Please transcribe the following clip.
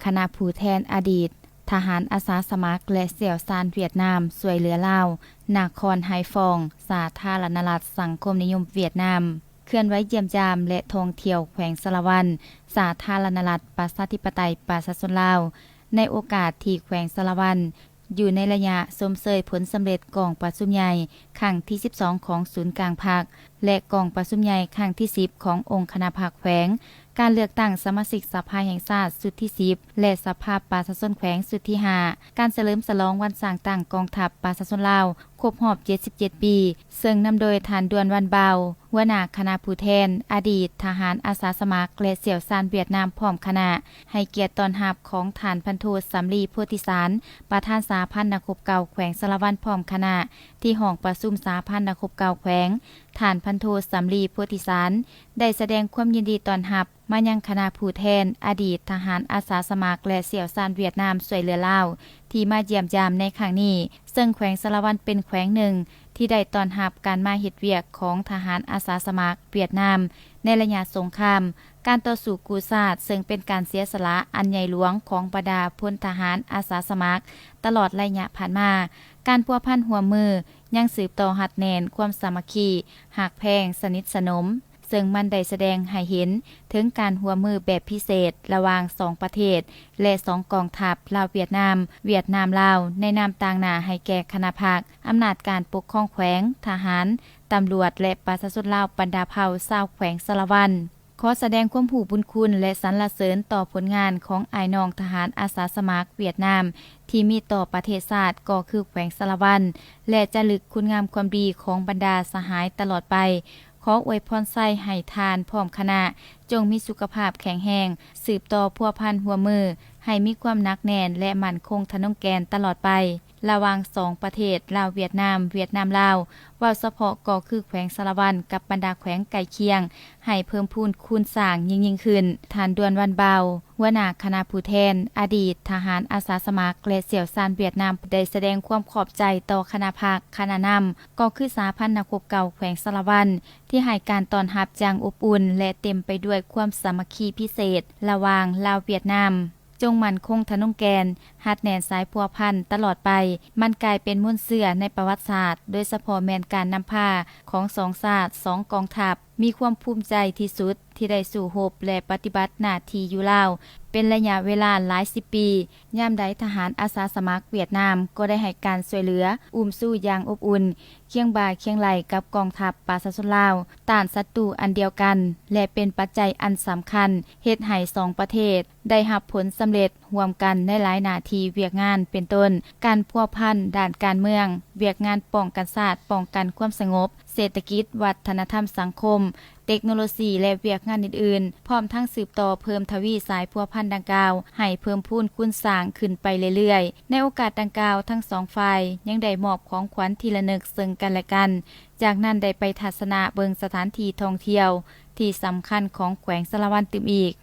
ຄະນະຜູ້ແທນອະດີດທະຫານອາສາສະໝັກ ແລະ ຊ່ຽວຊານຫວຽດນາມຊ່ວຍເຫຼືອລາວ ນະຄອນໄຮຟອງ ສາທາລະນະລັດສັງຄົມນິຍົມຫວຽດນາມ ເຄື່ອນໄຫວຢ້ຽມຢາມ ແລະ ທ່ອງທ່ຽວແຂວງສາລະວັນ ສາທາລະນະລັດປະຊາທິປະໄຕປະຊາຊົນລາວ ໃນໂອກາດທີ່ແຂວງສາລະວັນ ຢູ່ໃນໄລຍະຊົມເຊີຍຜົນສຳເລັດກອງປະຊຸມໃຫຍ່ຄັ້ງທີສິບສອງຂອງສູນກາງພັກ ແລະ ກອງປະຊຸມໃຫຍ່ຄັ້ງທີສິບຂອງອົງຄະນະພັກແຂວງ, ການເລືອກຕັ້ງສະມາຊິກສະພາແຫ່ງຊາດຊຸດທີສິບ ແລະ ສະພາປະຊາຊົນແຂວງຊຸດທີຫ້າ, ການສະເຫຼີມສະຫຼອງວັນສ້າງຕັ້ງກອງທັບປະຊາຊົນລາວຄົບຮອບເຈັດສິບເຈັດປີ, ເຊິ່ງນຳໂດຍທ່ານ ດວນ ວັນເບົາ ຫົວໜ້າຄະນະຜູ້ແທນ, ອະດີດທະຫານອາສາສະໝັກ ແລະ ຊ່ຽວຊານຫວຽດນາມພ້ອມຄະນະ, ໃຫ້ກຽດຕ້ອນຮັບຂອງທ່ານພັນໂທ ສຳລີ ໂພທິສານ ປະທານສະຫະພັນນັກຮົບເກົ່າແຂວງສາລະວັນພ້ອມຄະນະ ທີ່ຫ້ອງປະຊຸມສະຫະພັນນັກຮົບເກົ່າແຂວງ, ທ່ານພັນໂທ ສຳລີ ໂພທິສານ ໄດ້ສະແດງຄວາມຍິນດີຕ້ອນຮັບມາຍັງຄະນະຜູ້ແທນອະດີດທະຫານອາສາສະໝັກ ແລະ ຊ່ຽວຊານຫວຽດນາມຊ່ວຍເຫຼືອລາວ ທີ່ມາຢ້ຽມຢາມໃນຄັ້ງນີ້, ເຊິ່ງແຂວງສາລະວັນເປັນແຂວງໜຶ່ງທີ່ໄດ້ຕ້ອນຮັບການມາເຮັດວຽກຂອງທະຫານອາສາສະໝັກຫວຽດນາມໃນໄລຍະສົງຄາມ, ການຕໍ່ສູ້ກູ້ຊາດ, ເຊິ່ງເປັນການເສຍສະຫຼະອັນໃຫຍ່ຫຼວງຂອງບັນດາພົນທະຫານອາສາສະໝັກຕະຫຼອດໄລຍະຜ່ານມາ. ການພົວພັນຮ່ວມມືຍັງສືບຕໍ່ຮັດແໜ້ນຄວາມສາມັກຄີ, ຮັກແພງ, ສະໜິດສະໜົມ, ເຊິ່ງມັນໄດ້ສະແດງໃຫ້ເຫັນເຖິງການຮ່ວມມືແບບພິເສດລະຫວ່າງສອງປະເທດ ແລະ ສອງກອງທັບ ລາວ-ຫວຽດນາມ, ຫວຽດນາມ-ລາວ ໃນນາມຕາງໜ້າໃຫ້ແກ່ຄະນະພັກ, ອຳນາດການປົກຄອງແຂວງ, ທະຫານ, ຕຳຫຼວດ ແລະ ປະຊາຊົນລາວບັນດາເຜົ່າຊາວແຂວງສາລະວັນ. ຂໍສະແດງຄວາມຮູ້ບຸນຄຸນ ແລະ ສັນລະເສີນຕໍ່ຜົນງານຂອງອ້າຍນ້ອງທະຫານອາສາສະໝັກຫວຽດນາມ ທີ່ມີຕໍ່ປະເທດຊາດ ກໍຄືແຂວງສາລະວັນ ແລະ ຈາລຶກຄຸນງາມຄວາມດີຂອງບັນດາສະຫາຍຕະຫຼອດໄປ. ຂໍອວຍພອນໄຊໃຫ້ທ່ານພ້ອມຄະນະ ຈົ່ງມີສຸຂະພາບແຂງແຮງ, ສືບຕໍ່ພົວພັນຮ່ວມມືໃຫ້ມີຄວາມໜັກແໜ້ນ ແລະ ໝັ້ນຄົງທະນົງແກ່ນຕະຫຼອດໄປ ລະຫວ່າງສອງປະເທດ ລາວ-ຫວຽດນາມ, ຫວຽດນາມ-ລາວ, ເວົ້າສະເພາະກໍຄືແຂວງສາລະວັນກັບບັນດາແຂວງໃກ້ຄຽງ ໃຫ້ເພີ່ມພູນຄູນສ້າງຍິ່ງໆຂຶ້ນ. ທ່ານ ດວນ ວັນເບົາ ຫົວໜ້າຄະນະຜູ້ແທນອະດີດທະຫານອາສາສະໝັກ ແລະ ຊ່ຽວຊານຫວຽດນາມ ໄດ້ສະແດງຄວາມຂອບໃຈຕໍ່ຄະນະພັກ, ຄະນະນຳ ກໍຄືສະຫະພັນນັກຮົບເກົ່າແຂວງສາລະວັນ ທີ່ໃຫ້ການຕ້ອນຮັບຢ່າງອົບອຸ່ນ ແລະ ເຕັມໄປດ້ວຍຄວາມສາມັກຄີພິເສດລະຫວ່າງລາວ-ຫວຽດນາມ. ຈົ່ງໝັ້ນຄົງທະນົງແກ່ນ, ຮັດແໜ້ນສາຍພົວພັນຕະຫຼອດໄປ. ມັນກາຍເປັນມູນເຊື້ອໃນປະຫວັດສາດ, ໂດຍສະເພາະແມ່ນການນຳພາຂອງສອງຊາດ, ສອງກອງທັບ, ມີຄວາມພູມໃຈທີ່ສຸດທີ່ໄດ້ສູ້ຮົບ ແລະ ປະຕິບັດໜ້າທີ່ຢູ່ລາວເປັນໄລຍະເວລາຫຼາຍສິບປີ. ຍາມໃດທະຫານອາສາສະໝັກຫວຽດນາມກໍໄດ້ໃຫ້ການຊ່ວຍເຫຼືອ, ອຸ້ມຊູຢ່າງອົບອຸ່ນ, ຄຽງບ່າຄຽງໄຫຼ່ກັບກອງທັບປະຊາຊົນລາວ ຕ້ານສັດຕູອັນດຽວກັນ ແລະ ເປັນປັດໄຈອັນສຳຄັນເຮັດໃຫ້ສອງປະເທດໄດ້ຮັບຜົນສຳເລັດຮ່ວມກັນໃນຫຼາຍໜ້າທີ່ວຽກງານ ເປັນຕົ້ນ ການພົວພັນດ້ານການເມືອງ, ວຽກງານປ້ອງກັນຊາດ, ປ້ອງກັນຄວາມສະຫງົບ, ເສດຖະກິດ, ວັດທະນະທຳສັງຄົມ, ເຕັກໂນໂລຊີ ແລະ ວຽກງານອື່ນໆ, ພ້ອມທັງສືບຕໍ່ເພີ່ມທະວີສາຍພົວພັນດັ່ງກ່າວໃຫ້ເພີ່ມພູນຄູນສ້າງຂຶ້ນໄປເລື້ອຍໆ. ໃນໂອກາດດັ່ງກ່າວ, ທັງສອງຝ່າຍຍັງໄດ້ມອບຂອງຂວັນທີ່ລະນຶກເຊິ່ງກັນແລະກັນ, ຈາກນັ້ນໄດ້ໄປທັດສະນະເບິ່ງສະຖານທີ່ທ່ອງທ່ຽວທີ່ສຳຄັນຂອງແຂວງສາລະວັນຕື່ມອີກ.